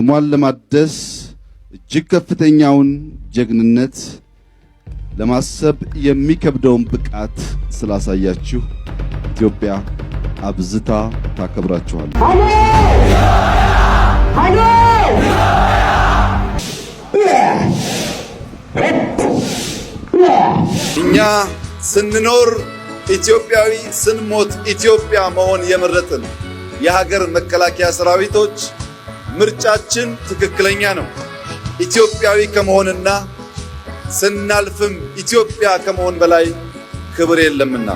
ስሟን ለማደስ እጅግ ከፍተኛውን ጀግንነት ለማሰብ የሚከብደውን ብቃት ስላሳያችሁ ኢትዮጵያ አብዝታ ታከብራችኋል። እኛ ስንኖር ኢትዮጵያዊ፣ ስንሞት ኢትዮጵያ መሆን የመረጥን የሀገር መከላከያ ሰራዊቶች ምርጫችን ትክክለኛ ነው። ኢትዮጵያዊ ከመሆንና ስናልፍም ኢትዮጵያ ከመሆን በላይ ክብር የለምና።